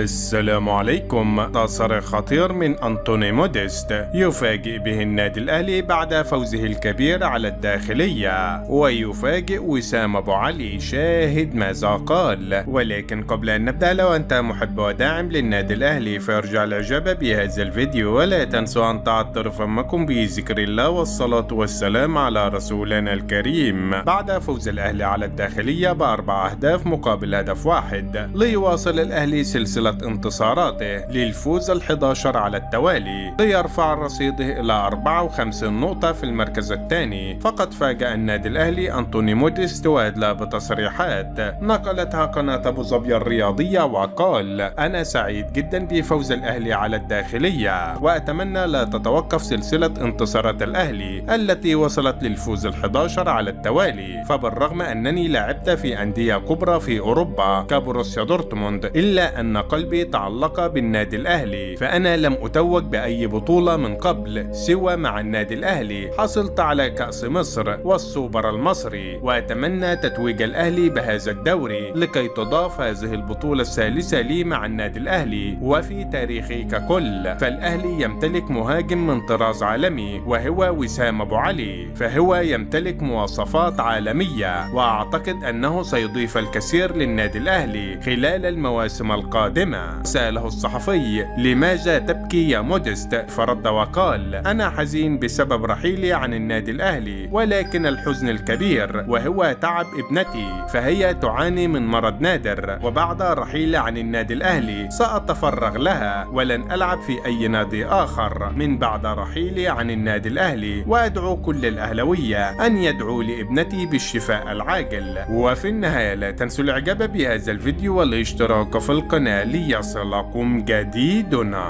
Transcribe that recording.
السلام عليكم. تصريح خطير من أنطوني موديست يفاجئ به النادي الأهلي بعد فوزه الكبير على الداخلية، ويفاجئ وسام أبو علي. شاهد ماذا قال. ولكن قبل أن نبدأ، لو أنت محب وداعم للنادي الأهلي فارجع الإعجاب بهذا الفيديو، ولا تنسوا أن تعطروا فمكم بذكر الله والصلاة والسلام على رسولنا الكريم. بعد فوز الأهلي على الداخلية ب4 أهداف مقابل هدف واحد، ليواصل الأهلي سلسلة انتصاراته للفوز ال11 على التوالي، ليرفع رصيده إلى 54 نقطة في المركز الثاني. فقد فاجأ النادي الأهلي أنطوني موديست وأدلى بتصريحات نقلتها قناة أبو ظبي الرياضية، وقال: أنا سعيد جدا بفوز الأهلي على الداخلية، وأتمنى لا تتوقف سلسلة انتصارات الأهلي التي وصلت للفوز ال11 على التوالي. فبالرغم أنني لعبت في أندية كبرى في أوروبا كبروسيا دورتموند، إلا أن قلبي تعلق بالنادي الأهلي، فأنا لم أتوج بأي بطولة من قبل سوى مع النادي الأهلي. حصلت على كأس مصر والسوبر المصري، وأتمنى تتويج الأهلي بهذا الدوري لكي تضاف هذه البطولة الثالثة لي مع النادي الأهلي وفي تاريخي ككل. فالأهلي يمتلك مهاجم من طراز عالمي وهو وسام أبو علي، فهو يمتلك مواصفات عالمية، وأعتقد أنه سيضيف الكثير للنادي الأهلي خلال المواسم القادمة. سأله الصحفي: لماذا تبكي يا موديست؟ فرد وقال: أنا حزين بسبب رحيلي عن النادي الأهلي، ولكن الحزن الكبير وهو تعب ابنتي، فهي تعاني من مرض نادر، وبعد رحيلي عن النادي الأهلي سأتفرغ لها ولن ألعب في أي نادي آخر من بعد رحيلي عن النادي الأهلي، وأدعو كل الأهلوية أن يدعوا لابنتي بالشفاء العاجل. وفي النهاية لا تنسوا الإعجاب بهذا الفيديو والاشتراك في القناة ليصلكم جديدنا.